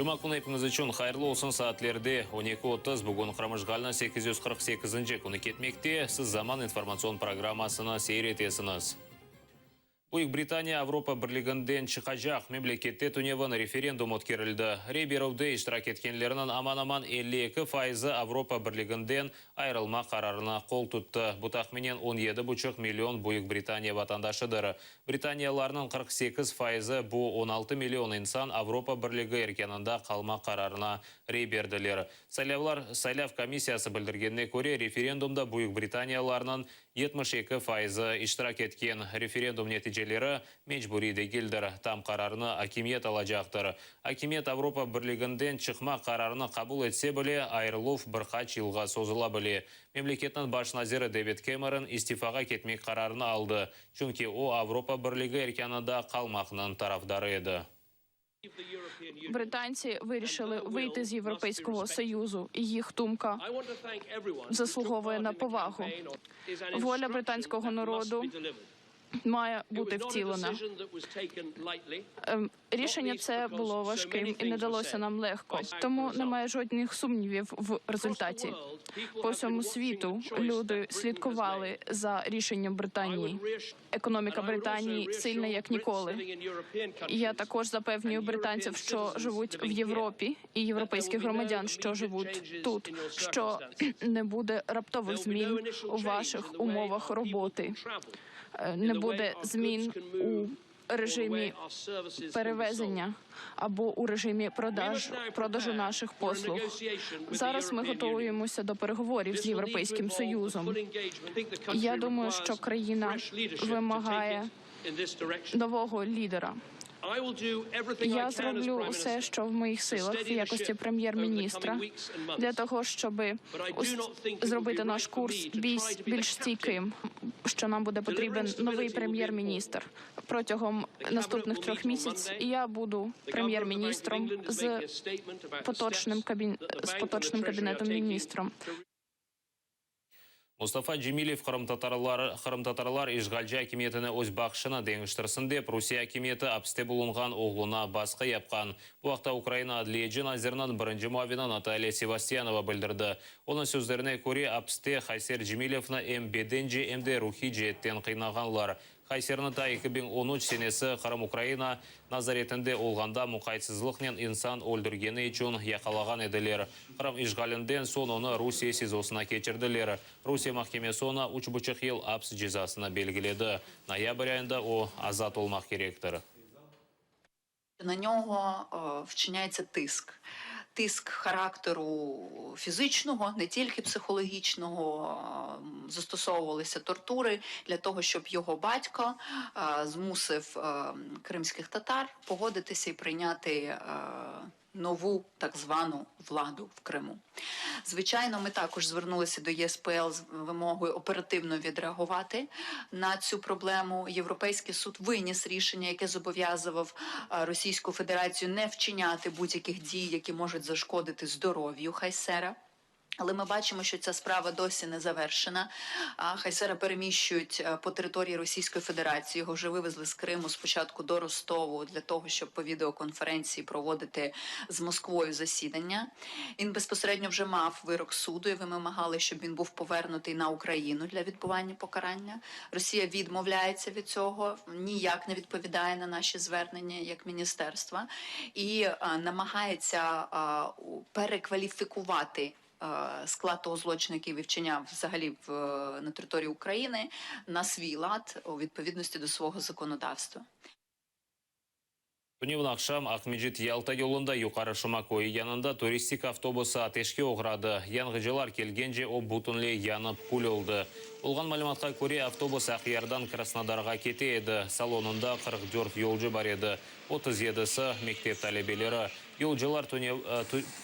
Cuma künü epiñiz içün hayırlı olsun, saatlerde 12:30, bugün Qırım işğaliniñ 848-nci künü ketmekte, siz Zaman informatsion programmasını seyir etesiñiz. Büyük Britaniya Avropa Birliginden çıqacaq. Memlekette tünevin referendum ötkerildi. Rey berüvde iştirak etkenlerniñ aman-aman 52 fayızı Avropa Birliginden ayırılma qararına qol tuttı. Bu tahminen on yedi buçuq million Büyük Britaniya vatandaşıdır. Britaniyalılarnıñ 48 fayızı, bu 16 million insan Avropa Birligi erkânında qalmaq qararına rey berdiler. Saylavlar Saylav komissiyası bildirgenine köre, referendumda Büyük Britaniyalılarnıñ 72 fayızı iştirak etken. Referendum neticeleri mecburiy degildir, tam qararnı akimiyet alacaqtır. Akimiyet Avropa Birliginden çıqmaq qararını qabul etse bile, ayırıluv bir qaç yılğa sozula bile. Memleketniñ baş naziri David Kemeron istifağa ketmek qararını aldı, çünki o Avropa Birligi erkânında qalmaqnıñ tarafdarı edi. Британці вирішили вийти з Європейського Союзу, і їх думка заслуговує на повагу. Воля британського народу має бути втілена. Рішення це було важким і не далося нам легко, тому немає жодних сумнівів в результаті. По всьому світу люди слідкували за рішенням Британії. Економіка Британії сильна як ніколи. Я також запевнюю британців, що живуть в Європі, і європейських громадян, що живуть тут, що не буде раптових змін у ваших умовах роботи, не буде змін у режимі перевезення або у режимі продаж продажу наших послуг. Зараз ми готуємося до переговорів з Європейським Союзом. Я думаю, що країна вимагає нового лідера. Я зроблю усе, що в моїх силах в якості прем'єр-міністра, для того, щоб зробити наш курс більш, більш стійким, що нам буде потрібен новий прем'єр-міністр протягом наступних 3 місяців. Я буду прем'єр-міністром з поточним кабін... з поточним кабінетом міністром. Mustafa Cemilev qırımtatarlar, qırımtatarlar işğalci akimiyetine öz baqışını deñiştirsin dep, Rusiye akimiyeti apiste bulunğan oğluna basqı yapqan. Bu aqta Ukraina adliyeci naziriniñ birinci muavini Natalya Sevastyanova bildirdi. Onıñ sözlerine köre, apiste Hayser Cemilevni em bedence, em de ruhiy ceetten qıynağanlar. Hayserni ta 2013 senesi Qırım Ukraina nazaretinde olğanda muqaytsızlıqnen insan öldürgeni içün yaqalağan ediler. Qırım işğalinden soñ onı Rusiye SİZOsına keçirdiler. Rusiye mahkemesi oña 3,5 yıl aps cezasını belgiledi. Noyabr ayında o azat olmaq kerektir. На нього вчиняється тиск. Тиск характеру фізичного, не тільки психологічного, застосовувалися тортури для того, щоб його батько змусив кримських татар погодитися і прийняти нову так звану владу в Криму. Звичайно, ми також звернулися до ЄСПЛ з вимогою оперативно відреагувати на цю проблему. Європейський суд виніс рішення, яке зобов'язував Російську Федерацію не вчиняти будь-яких дій, які можуть зашкодити здоров'ю Хайсера. Але ми бачимо, що ця справа досі не завершена. Хайсера переміщують по території Російської Федерації. Його вже вивезли з Криму спочатку до Ростову для того, щоб по відеоконференції проводити з Москвою засідання. Він безпосередньо вже мав вирок суду, і вимагали, щоб він був повернутий на Україну для відбування покарання. Росія відмовляється від цього, ніяк не відповідає на наші звернення як міністерства і намагається перекваліфікувати склад того злочину, який вчиняв взагалі в, на території України, на свій лад у відповідності до свого законодавства. Tünevin aqşam Aqmescit-Yalta yolunda Yuqarı Şuma köyü yanında turistik avtobusı ateşke oğradı. Yanğıcılar kelgence o bütünley yanıp kül oldı. Olğan malümatqa köre, avtobus Aqyardan Krasnodarğa kete edi. Salonında 44 yolcu bar edi, 37-si, mektep talebeleri. Yolcular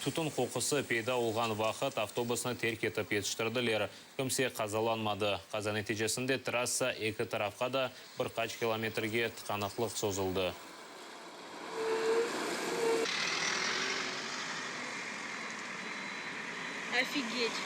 tütün qoqusı peyda olğan vaqıt avtobusnı terk etip yetiştirdiler. Kimse qazalanmadı. Qaza neticesinde trassa eki tarafqa da bir qaç kilometrge tıqanıqlıq sozuldı. Офигеть.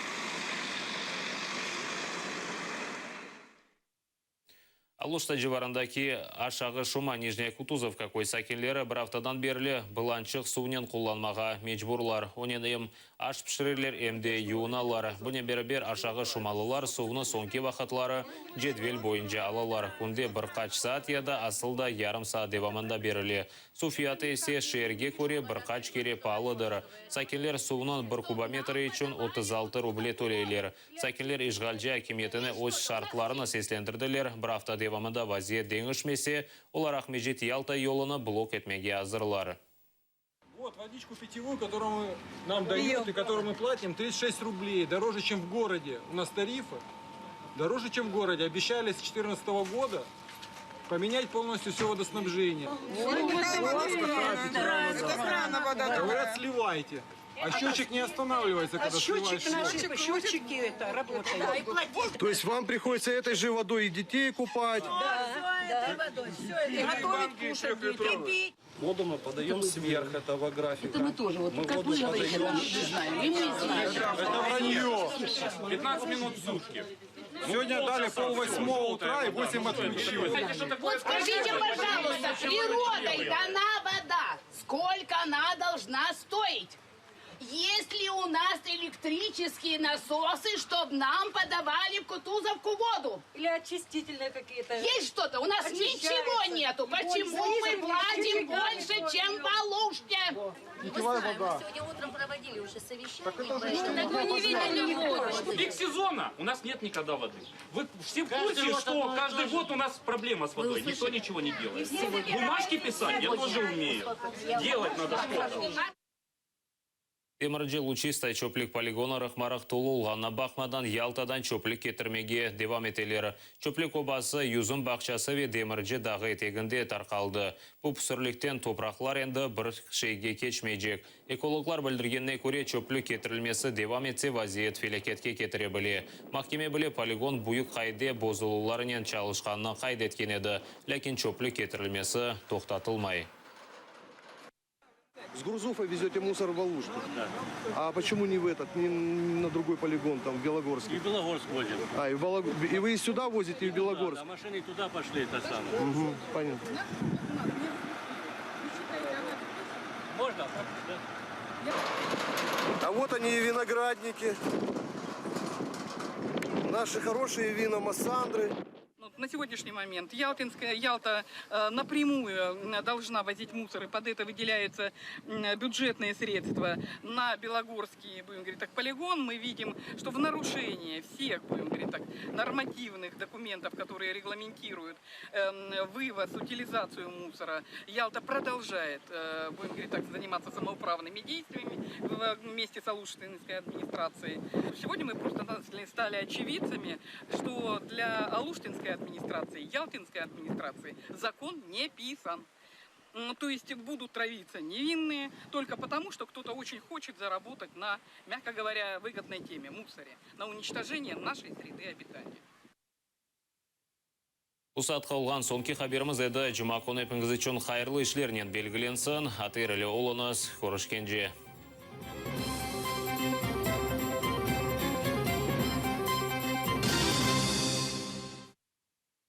Aluşta civarındaki Aşağı Şuma, Nijnâya Kutuzovka, köy sakinleri bir aftadan berli bılançıq suvnen qullanmağa mecburlar. Onen em aş pişireler, em de yuunalar. Bunen beraber, Aşağı Şumalılar suvnı soñki vaqıtları cedvel boyunca alalar, künde bir qaç saat ya da asıl da yarım saat devamında berile. Suv fiyatı ise şeerge köre bir qaç kere paalıdır. Sakinler suvnıñ bir kubometri içün 36 ruble töleyler. Sakinler işğalci akimiyetine öz şartlarını seslendirdiler, bir afta devamında vaziyet deñişmese, olar Aqmescit-Yalta yolunı blok etmege azırlar. Вот водичку питьевую, которую нам дают и которую мы платим, 36 рублей. Дороже, чем в городе. У нас тарифы дороже, чем в городе. Обещали с 2014 года поменять полностью все водоснабжение. Говорят, сливайте. А счетчик не останавливается, когда Счетчик сливаешь. наши, счетчики это работают. То есть вам приходится этой же водой и детей купать? И готовить, кушать, и пить. Воду мы подаем сверх этого графика. Это мы тоже, вот Мы как воду вы говорите, подаем. мы знаем, и мы знаем. Это вранье. 15 минут в сутки. Сегодня дали пол восьмого утра и 8 отключилось. Вот скажите, пожалуйста, природой дана вода. Сколько она должна стоить? Есть ли у нас электрические насосы, чтобы нам подавали в Кутузовку воду? Или очистительные какие-то. Есть что-то? У нас ничего нету. Почему мы платим больше, чем в Алуште? Питьевая вода. Сегодня утром проводили уже совещание. Так вы не видели воду. Пик сезона у нас нет никогда воды. Вы все в курсе, что каждый год у нас проблема с водой. Никто ничего не делает. Бумажки писать я тоже умею. Делать надо что-то. Demirci Luçistaya çöplük poligonı rıqma-rıq tolu olğanına baqmadan Yaltadan çöplük ketirmege devam eteler. Çöplük obası yüzüm bağçası ve Demirci dağı eteginde tarqaldı. Bu püsürlikten topraqlar endi bir şeyge keçmeycek. Ekologlar bildirgenine köre, çöplük ketirilmesi devam etse, vaziyet felâketke ketire bile. Mahkeme bile poligon büyük qaide bozuluvlarınen çalışqanını qayd etken edi, lâkin çöplük ketirilmesi toqtatılmay. С Гурзуфа везете мусор в Алушту? Да. А почему не в этот, не на другой полигон, там, в Белогорский? И в Белогорск возим. А, и, в Белог... и вы и сюда возите, и в Белогорск? Да, машины туда пошли, это самое. Угу, понятно. Можно? Да. А вот они и виноградники. Наши хорошие вина Массандры. Ну, На сегодняшний момент Ялтинская, Ялта напрямую должна возить мусор, и под это выделяются бюджетные средства на Белогорский, будем говорить так, полигон. Мы видим, что в нарушение всех, будем говорить так, нормативных документов, которые регламентируют вывоз, утилизацию мусора, Ялта продолжает, будем говорить так, заниматься самоуправными действиями вместе с Алуштинской администрацией. Сегодня мы просто стали очевидцами, что для Алуштинской администрации, Ялтинской администрации закон не писан. То есть будут травиться невинные только потому, что кто-то очень хочет заработать на, мягко говоря, выгодной теме мусоре, на уничтожение нашей среды обитания. Bu saatqa olğan soñki haberimiz edi. Cuma künü epiñiz içün hayırlı işlernen belgilensin. Hayırlı oluñız. Körüşkence.